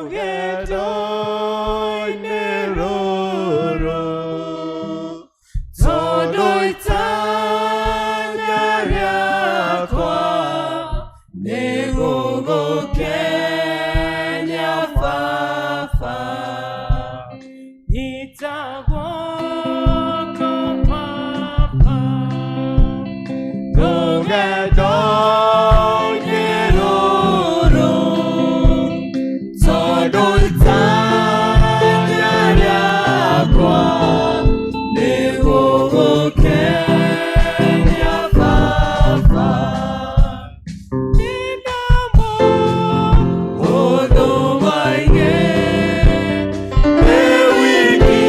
Rũgendo-inĩ rũrũ, tondũ itanya rĩakwa nĩ gũgũkenia Baba. Nyita guoko Baba, rũgendo-inĩ rũrũ, tondũ itanya rĩakwa nĩ gũgũkenia Baba. Ndĩnamo ũndũ maingĩ, ndĩ wiki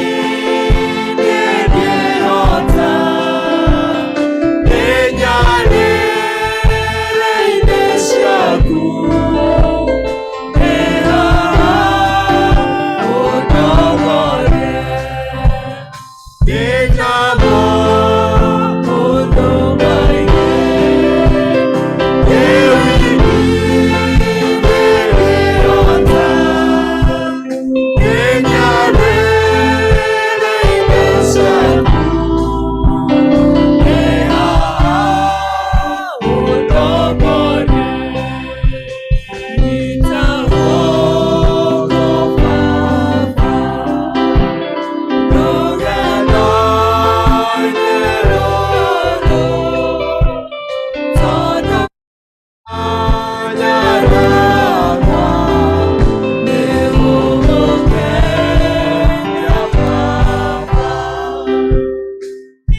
ndingĩhota, ndĩ nyarĩrĩ-inĩ ciaku, ndĩ haha ũndongorie. Ndĩnamo ũndũ maingĩ, ndĩ wiki ndingĩhota, ndĩ nyarĩrĩ-inĩ ciaku, ndĩ haha ũndongorie. Nyita guoko Baba, rũgendo-inĩ rũrũ, tondũ itanya rĩakwa nĩ gũgũkenia Baba.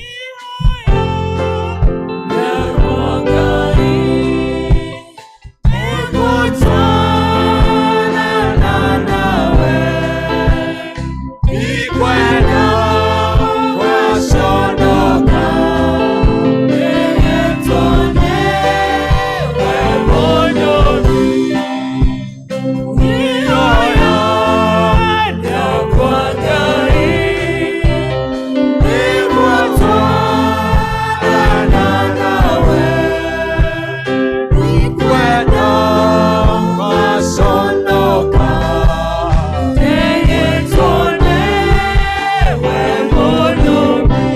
Ihoya rĩakwa Ngai, nĩ gũtwarana nawe, ndikwenda gũconoka, nĩgetwo nĩwe Mũnyũmbi. Ihoya rĩakwa Ngai, nĩ gũtwarana nawe, ndikwenda gũconoka, nĩgetwo nĩwe Mũnyũmbi.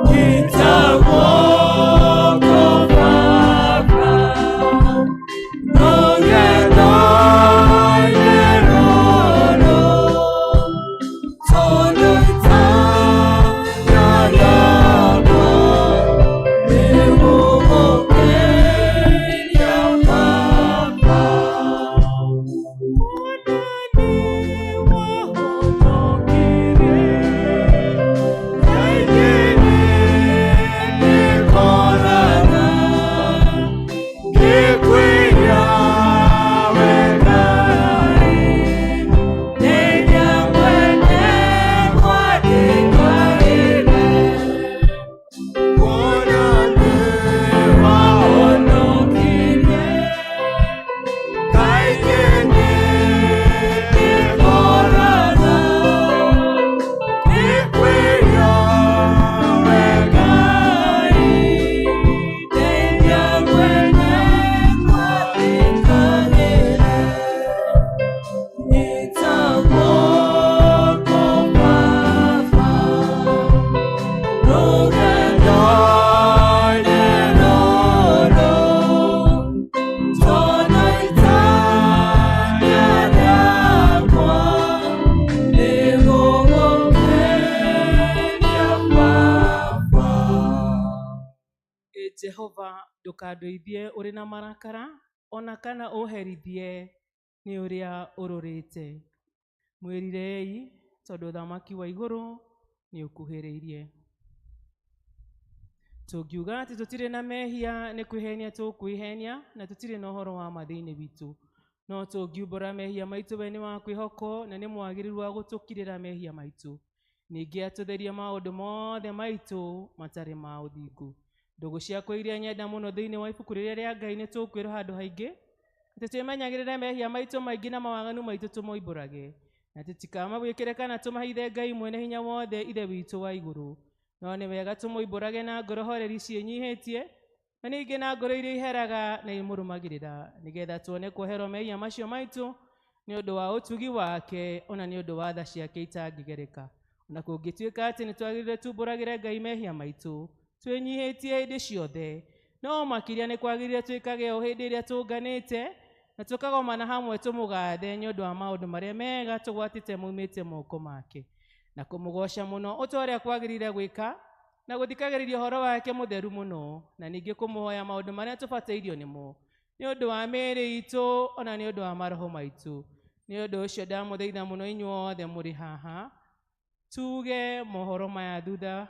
Nyita guoko Baba, rũgendo-inĩ rũrũ, tondũ itanya rĩakwa nĩ gũgũkenia Baba. Mwathani wahonokirie, kaingĩ nĩndĩkoraga ngĩkwĩra we Ngai, nĩnyakwende mwathĩkagĩre. Kuona nĩwahonokirie, kaingĩ nĩndĩkoraga ngĩkwĩra we Ngai, nĩnyakwende mwathĩkagĩre. Nyita guoko Baba, rũgendo-inĩ rũrũ, tondũ itanya rĩakwa nĩ gũgũkenia Baba. Ĩ Jehova, ndũkandũithie ũrĩ na marakara, ona kana ũherithie nĩ ũrĩa ũrũrĩte. Mwĩrirei, tondũ ũthamaki wa igũrũ nĩ ũkuhĩrĩirie. Tũngiuga atĩ tũtirĩ na mehia, nĩ kwĩhenia tũkwĩhenia, na tũtirĩ na ũhoro wa ma thĩinĩ witũ. No tũngiumbũra mehia maitũ, we nĩ wa kwĩhokwo na nĩ mwagĩrĩru wa gũtũkirĩra mehia maitũ, ningĩ atũtherie maũndũ mothe maitũ matarĩ ma ũthingu. Ndũgũ ciakwa iria nyenda mũno, thĩinĩ wa ibuku rĩrĩa rĩa Ngai nĩ tũkwĩrwo handũ haingĩ atĩ twĩmenyagĩrĩre mehia maitũ maingĩ na mawaganu maitũ, tũmoimbũrage na tũtikamawĩkĩre kana tũmahithe Ngai mwene hinya wothe, Ithe witũ wa igũrũ. No nĩ wega tũmoimbũrage na ngoro horeri ciĩnyihĩtie, na ningĩ na ngoro iria iheraga na imũrũmagĩrĩra, nĩgetha tuone kuoherwo mehia macio maitũ. Nĩ ũndũ wa ũtugi wake ona nĩ ũndũ wa tha ciake itangĩgereka. Ona kũngĩtuĩka atĩ nĩ twagĩrĩire tumbũragĩre Ngai mehia maitũ, twĩnyihĩtie hĩndĩ ciothe, no makĩria nĩ kwagĩrĩire twĩkage o hĩndĩ ĩrĩa tũnganĩte na tũkagomana hamwe tũmũgathe nĩ ũndũ wa maũndũ marĩa mega tũgwatĩte maumĩte moko make, na kũmũgoca mũno ũta ũrĩa kwagĩrĩire gwĩka, na gũthikagĩrĩria ũhoro wake mũtheru mũno, na ningĩ kũmũhoya maũndũ marĩa tũbatairio nĩmo nĩ ũndũ wa mĩĩrĩ itũ ona nĩ ũndũ wa maroho maitũ. Nĩ ũndũ ũcio ndamũthaitha mũno inyuothe mũrĩ haha tuge mohoro maya thutha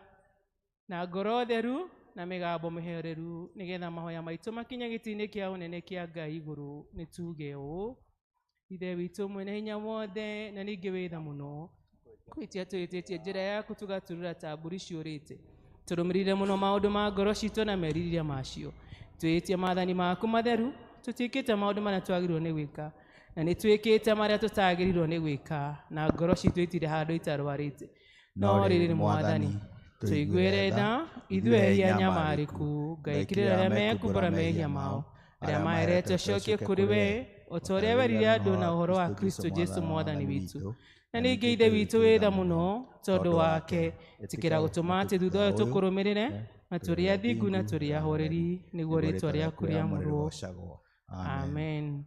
na ngoro theru na mĩgambo mĩhoreru, nĩgetha mahoya maitũ makinye gĩtĩ-inĩ kĩa ũnene kĩa Ngai igũrũ. Nĩ tuge ũũ: Ithe witũ mwene hinya wothe na ningĩ wĩ tha mũno, kwĩtia twĩtĩtie njĩra yaku tũgaturura ta mbũri ciũrĩte, tũrũmĩrĩire mũno maũndũ ma ngoro citũ na merirĩria macio, twĩtie maathani maku matheru, tũtiĩkĩte maũndũ marĩa twagĩrĩirwo nĩ gwĩka, na nĩ twĩkĩte marĩa tũtagĩrĩirwo nĩ gwĩka, na ngoro citũ itirĩ handũ itarwarĩte. No rĩrĩ, Mwathani, tũiguĩre tha ithuĩ ehia nyamarĩku. Ngai kĩrĩra arĩa mekumbũra mehia mao, arĩa maherete ũcokie kũrĩ we, o ta ũrĩa werire andũ na ũhoro wa Kristo Jesu Mwathani witũ. Na ningĩ Ithe witũ wĩ tha mũno, tondũ wake ĩtĩkĩra gũtũma atĩ thutha ũyũ tũkũrũmĩrĩre na tũrĩ athingu na tũrĩ ahoreri, nĩguo rĩtwa rĩaku rĩamũrwo. Amen.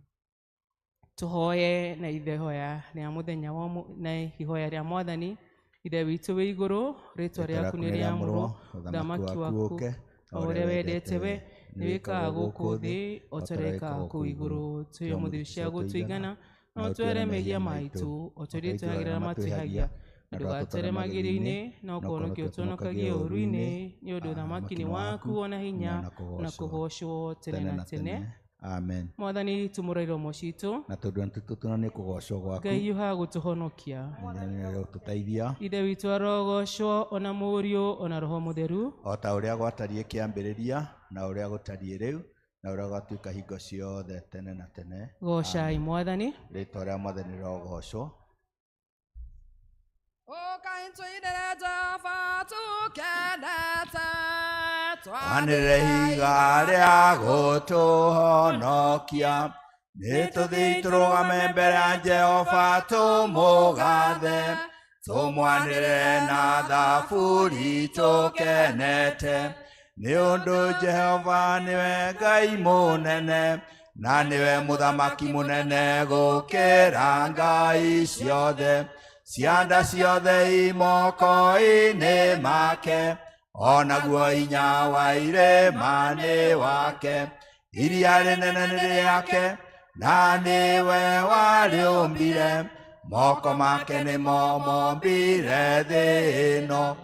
Tũhoye na ihoya rĩa mũthenya wa na ihoya rĩa Mwathani. Ithe witũ wĩ igũrũ, rĩtwa rĩaku nĩ rĩamũrwo, ũthamaki waku ũke, o ũrĩa wendete we nĩ wĩkaga gũkũ thĩ o ta ũrĩa wĩkaga kũu igũrũ. Tũhe ũmũthĩ cia gũtũigana, na ũtwere mehia maitũ o ta ũrĩa twĩhagĩra arĩa matwĩhagia, na ndũgatware magerio-inĩ, no kũhonokia ũtũhonokagie ũũru-inĩ, nĩ ũndũ ũthamaki nĩ waku, ona hinya, na kũgoocwo tene na tene. Amen. Mwathani, tumũra iromo citũ, na tondũ nĩtũtũna nĩ kũgocwo gwaku. Ngai hiũha gũtũhonokia. Tũteithia. Ithe witũ arogocwo, ona Mũriũ, ona Roho Mũtheru, o ta ũrĩa gwatariĩ kĩambĩrĩria, na ũrĩa gũtariĩ rĩu, na ũrĩa gũgatuĩka hingo ciothe tene na tene. Gocai Mwathani. Rĩtwa rĩa Mwathani rĩrogocwo. Ũkai tũinĩre Jehova tũkenete, twanĩrĩre ihiga rĩa gũtũhonokia. Nĩ tũthiĩ tũrũgame mbere ya Jehova tũmũgathe, tũmwanĩrĩre na thaburi tũkenete, nĩ ũndũ Jehova nĩwe Ngai mũnene, na nĩwe mũthamaki mũnene gũkĩra ngai ciothe. Cianda ciothe imoko-inĩ make, onaguo hinya wa irĩma nĩ wake. Iria rĩnene nĩ rĩake, na nĩwe warĩũmbire, moko make nĩmo mombire thĩ ĩno.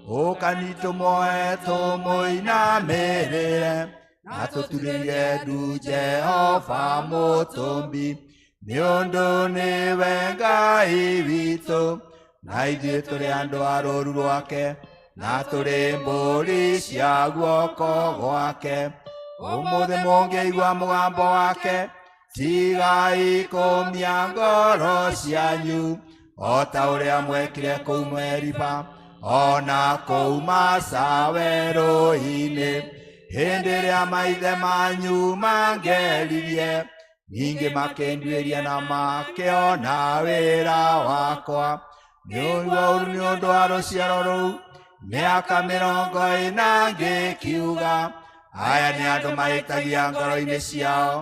Ũkani tũmuoe tũmũinamĩrĩre, na tũturĩrie ndu Jehova mũtũmbi, nĩ ũndũ nĩwe Ngai witũ, na ithuĩ tũrĩ andũ a rũũru rwake, na tũrĩ mbũri cia guoko gwake. Ũmũthĩ mũngĩigua mũgambo wake, tigai kũmia ngoro cianyu o ta ũrĩa mwekire kũu Meriba, ona kũu Masa werũ-inĩ, hĩndĩ ĩrĩa maithe manyu mangeririe, ningĩ makĩnduĩria na makĩona wĩra wakwa. Nĩ ũru nĩ ũndũ wa rũciaro rũu, mĩaka 40 ngĩkiuga, aya nĩ andũ mahĩtagia ngoro-inĩ ciao,